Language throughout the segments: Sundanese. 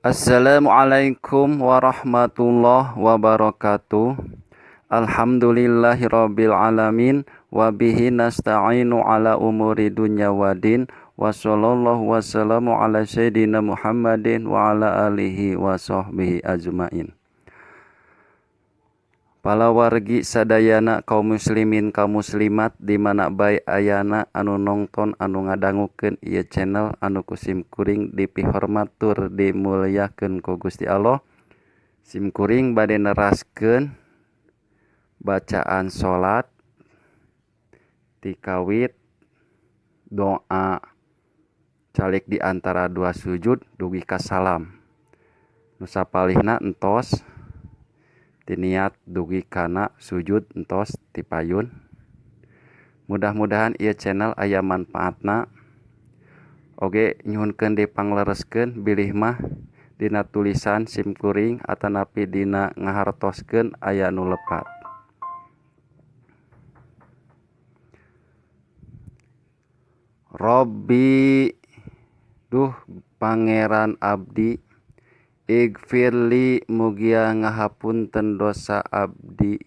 Assalamualaikum warahmatullahi wabarakatuh. Alhamdulillahirabbil alamin wa bihi nasta'inu ala umuri dunya wadin wa sallallahu wassalamu ala sayyidina Muhammadin wa ala alihi wa sahbihi ajmain. Palawargi sadayana kaum muslimin kaum muslimat di mana bae ayana anu nongton anu ngadangukeun ieu channel anu ku sim kuring dipihormat tur dimulyakeun ku Gusti Allah. Sim kuring bade neraskeun bacaan salat tikawit doa calik di antara dua sujud dugi ka salam. Nu sapalihna entos tiniat dugi kana sujud entos tipayun. Mudah-mudahan ieu channel aya manfaatna. Oge nyuhunkeun dipanglereskeun bilih mah dina tulisan sim kuring atanapi dina ngahartoskeun aya nu lepat. Robbi duh Pangeran abdi igfirli mugia ngahapunten dosa abdi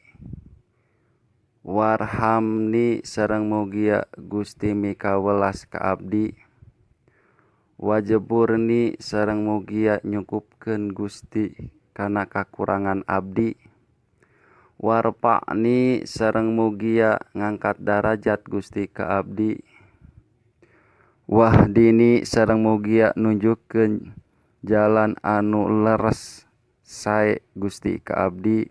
warhamni sareng mugia Gusti mikawelas ka abdi wajeburni sareng mugia nyukupkeun Gusti kana kakurangan abdi warfa'ni sareng mugia ngangkat darajat Gusti ka abdi wahdini sareng mugia nunjukkeun jalan anu leres sae Gusti ka abdi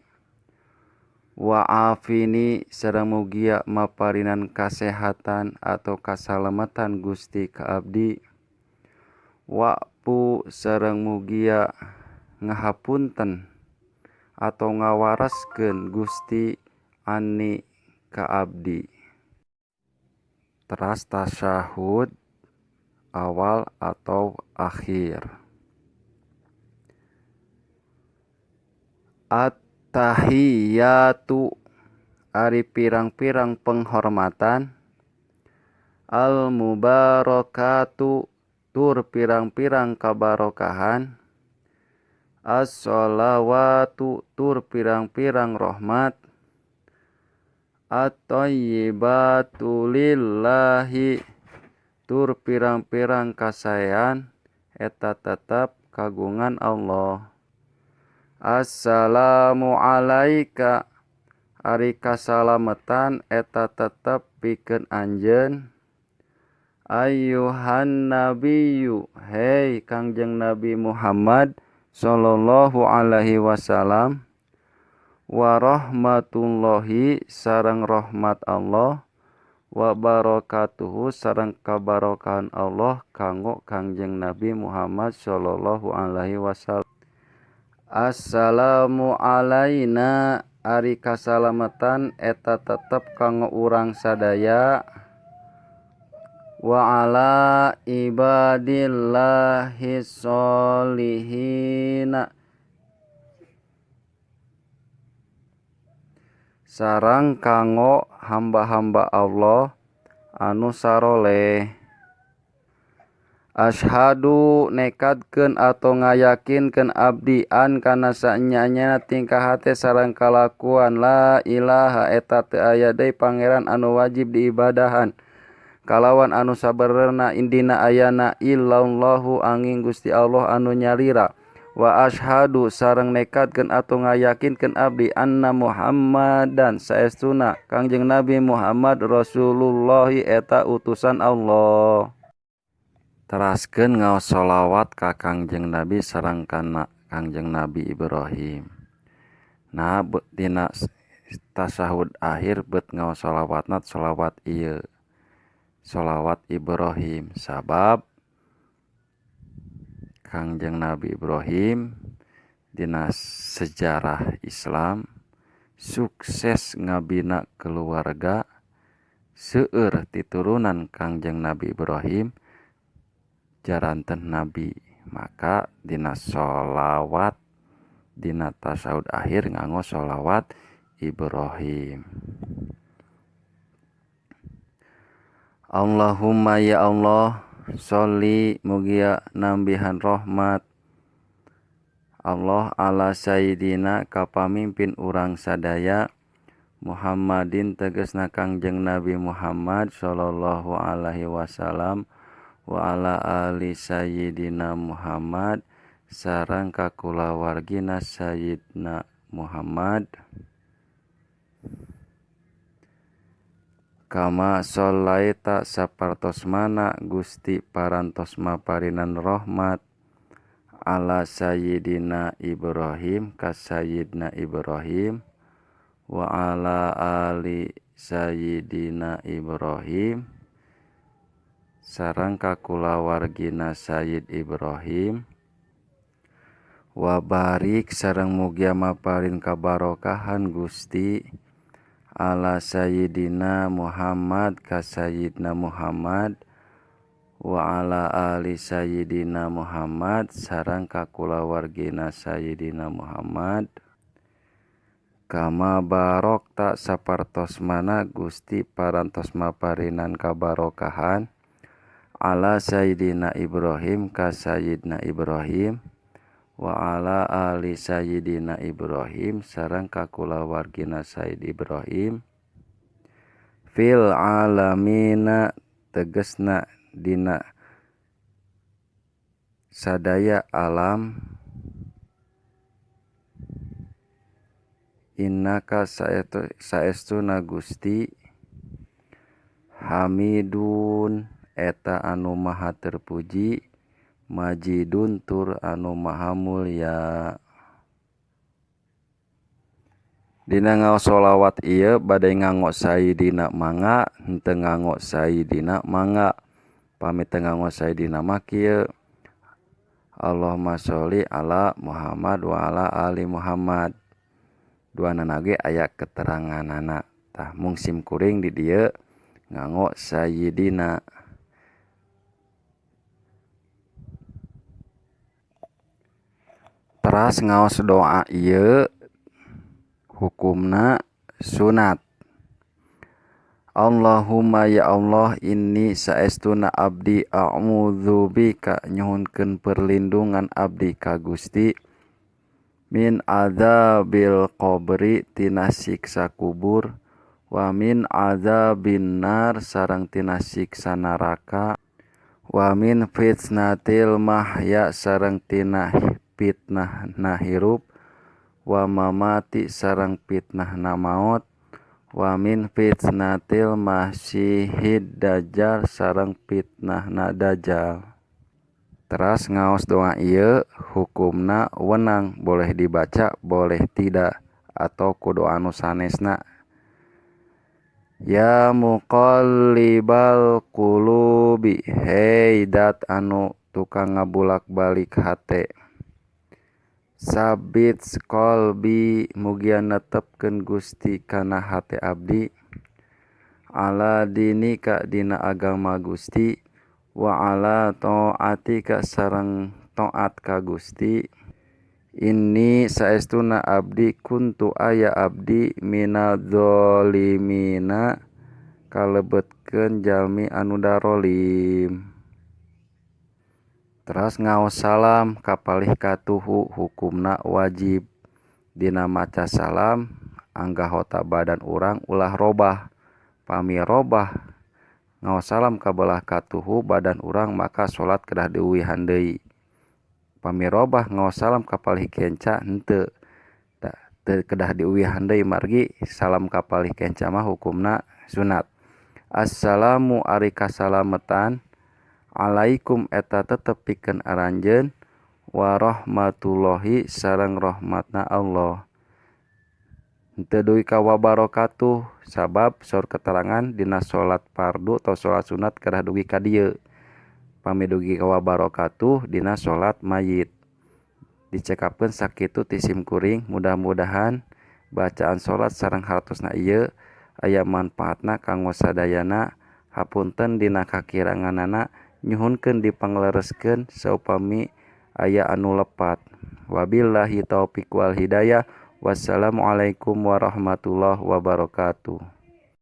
wa'afini sareng mugia maparinan kasehatan atau kasalamatan Gusti ka abdi wa'fu sareng mugia ngahapunten atau ngawaraskeun Gusti ani ka abdi. Teras tasyahud awal atau akhir. At-tahiyatu ari pirang-pirang penghormatan, al-mubarakatu tur pirang-pirang kabarokahan, as-sholawatu tur pirang-pirang rahmat, at-thayyibatu lillahi tur pirang-pirang kasaean eta tetep kagungan Allah. Assalamu alaika ari kasalametan eta tetep pikeun anjeun ayyuhan nabiyyu hei Kangjeng Nabi Muhammad sallallahu alaihi wasallam wa rahmatullahi sareng rahmat Allah wa barakatuhu sareng kabarokahan Allah kanggo Kangjeng Nabi Muhammad sallallahu alaihi wasallam. Assalamu alaina ari kasalamatan eta tetep kanggo urang sadaya wa ala ibadillahi sholihina sareng kanggo hamba-hamba Allah anu saroleh. Asyhadu nekadkeun atau ngayakinkeun abdi an kana saenya-enyana tingkah hate sareng kalakuan la ilaha eta teu aya deui pangeran anu wajib diibadahan kalawan anu sabenerna indina ayana illallahu angin Gusti Allah anu nyalira wa asyhadu sareng nekadkeun atau ngayakinkeun abdi anna Muhammadan saestuna Kangjeng Nabi Muhammad Rasulullahi eta utusan Allah. Teraskeun ngaos sholawat ka Kangjeng Nabi sareng kana Kangjeng Nabi Ibrahim. Nah dina tasyahud akhir beut ngaos sholawatna sholawat ieu sholawat Ibrahim sabab Kangjeng Nabi Ibrahim dina sejarah Islam sukses ngabina keluarga seueur titurunan Kangjeng Nabi Ibrahim jaranten nabi. Maka dina sholawat dina tasyahud akhir nganggo sholawat Ibrahim. Allahumma ya Allah sholli mugia nambihan rahmat Allah ala sayyidina ka pamimpin urang sadaya Muhammadin tegasna Kangjeng Nabi Muhammad sallallahu alaihi wasallam wa ala ali sayyidina Muhammad sareng ka kulawargina Sayyidina Muhammad kama sholaita sapertos mana Gusti parantos maparinan rahmat ala sayyidina Ibrahim ka sayyidina Ibrahim wa ala ali sayyidina Ibrahim sareng ka kulawargina Sayyid Ibrahim wa barik sareng mugia maparin kabarokahan Gusti ala sayyidina Muhammad ka sayyidina Muhammad wa ala ali sayyidina Muhammad sareng ka kulawargina sayyidina Muhammad kama barokta sapertos mana Gusti parantos maparinan kabarokahan ala sayyidina Ibrahim ka sayyidina Ibrahim wa ala ali sayyidina Ibrahim sareng ka kulawargina Sayyid Ibrahim fil alamina tegesna dina sadaya alam innaka saestuna Gusti Hamidun eta anu maha terpuji majidun tur anu maha mulya. Dina ngaos sholawat ieu bade nganggo sayyidina mangga henteu nganggo sayyidina mangga. Pami teu nganggo sayyidina mah kieu Allahumma sholli ala Muhammad wa ala ali Muhammad. Duanana ge aya keteranganana. Tah mung sim kuring di dieu nganggo sayyidina. Teras ngaos doa ieu hukumna sunat. Allahumma ya Allah inni saestuna abdi a'udzubika nyuhunkeun perlindungan abdi ka Gusti min adzabil qabri tina siksa kubur wa min adzabin nar sareng tina siksa neraka wa min fitnatil mahya sareng tina fitnahna hirup wa mamati sareng fitnahna maot wa min fitnatil masihid dajjal sareng fitnahna dajjal. Teras ngaos doa ieu hukumna wenang boleh dibaca boleh tidak atau ku doa anu sanesna. Ya muqallibal qulubi hei dat anu tukang ngabulak-balik hate sabit qalbi mugia netepkeun Gusti kana hate abdi ala dinika dina agama Gusti wa ala taatika sareng taat ka Gusti. Inni saestuna abdi kuntu aya abdi minadz zalimina kalebetkeun jalmi anu darolim. Teras ngaos salam kapalih katuhu hukumna wajib. Dina maca salam anggahota badan urang ulah robah. Pami robah ngaos salam kabelah katuhu badan urang maka salat kedah diuwihan deui. Pami robah ngaos salam kapalih kenca henteu teu kedah diuwihan deui margi salam kapalih kenca mah hukumna sunat. Assalamu ari kasalametan alaikum eta tetep pikeun aranjeun warahmatullahi sareng rahmatna Allah. Henteu dugi ka wabarakatuh sabab saur keterangan dina salat fardu atau salat sunat kedah dugi ka dieu. Pami dugi ka wabarakatuh dina salat mayit. Dicekapkeun sakitu ti sim kuring, mudah-mudahan bacaan salat sareng hartosna ieu aya manfaatna kanggo sadayana. Hapunten dina kakiranganana, nyuhunkeun dipanglereskeun saupami aya anu lepat. Wabillahi taufik wal hidayah. Wassalamualaikum warahmatullahi wabarakatuh.